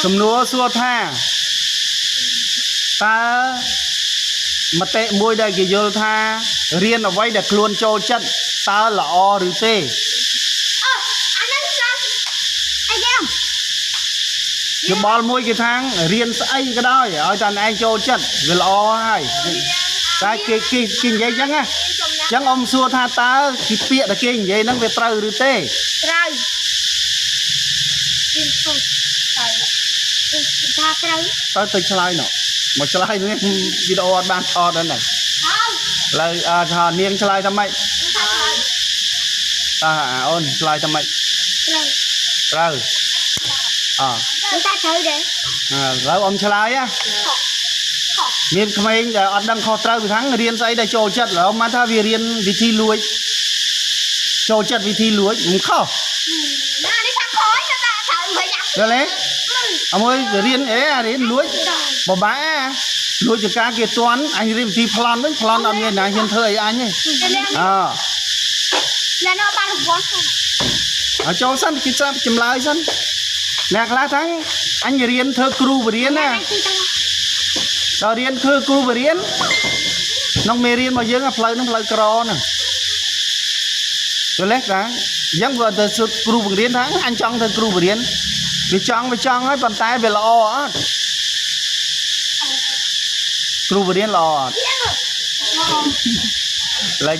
សំណួរសួរថាតើមតិមួយដែលគេយល់ថារៀនអ្វីដែលខ្លួនចូលចិត្តតើល្អឬទេ អឺអាហ្នឹងចង់អីគេ យោបល់មួយគេថារៀនស្អីក៏ដោយឲ្យតែឯងចូលចិត្តវាល្អហើយតែគេនិយាយចឹងណាចឹងអ៊ំសួរថាតើគេពាក្យដែលគេនិយាយហ្នឹងវាត្រូវឬទេ ត្រូវរៀនសូត្រត្រូវថាត្រូវ ទៅឆ្លើយនោះមកឆ្លើយនេះវីដេអូអត់បានថតហ្នឹង ហើយ ឥឡូវអើថានាងឆ្លើយថាម៉េច ថាត្រូវ តើអាអូនឆ្លើយថាម៉េច ត្រូវ ត្រូវអ ថាត្រូវដែរ ឥឡូវអ៊ំឆ្លើយណា ខុសខុស មានក្មេងដែលអត់ដឹងខុសត្រូវពីខាងរៀនស្អីដែលចូលចិត្តឥឡូវមកថាវារៀនវិធីលួចចូលចិត្តវិធីលួចមិនខុស ណានេះថាខុសថាត្រូវវិញ យល់ទេអមួយរៀនអេអារៀនលួចបបាក់អាលួចចការគេតន់អញរៀនវិធីប្លន់វិញប្លន់អត់មានណាហ៊ានធ្វើអីអញទេអ លែនបានរង្វាន់ផង ឲ្យចូលសិនគេស្រាប់ចម្លើយសិនអ្នកខ្លះថាអញរៀនធ្វើគ្រូបរៀនណា ទីតាំង ដល់រៀនធ្វើគ្រូបរៀនក្នុងមេរៀនរបស់យើងអាផ្លូវហ្នឹងផ្លូវក្រហ្នឹងយល់ទេតាអញ្ចឹងបើទៅសុទ្ធគ្រូបង្រៀនថាអញចង់ធ្វើគ្រូបរៀនវាចង់ហើយប៉ុន្តែវាល្អអត់គ្រូបរៀនល្អអត់ ទៀង ឥឡូវ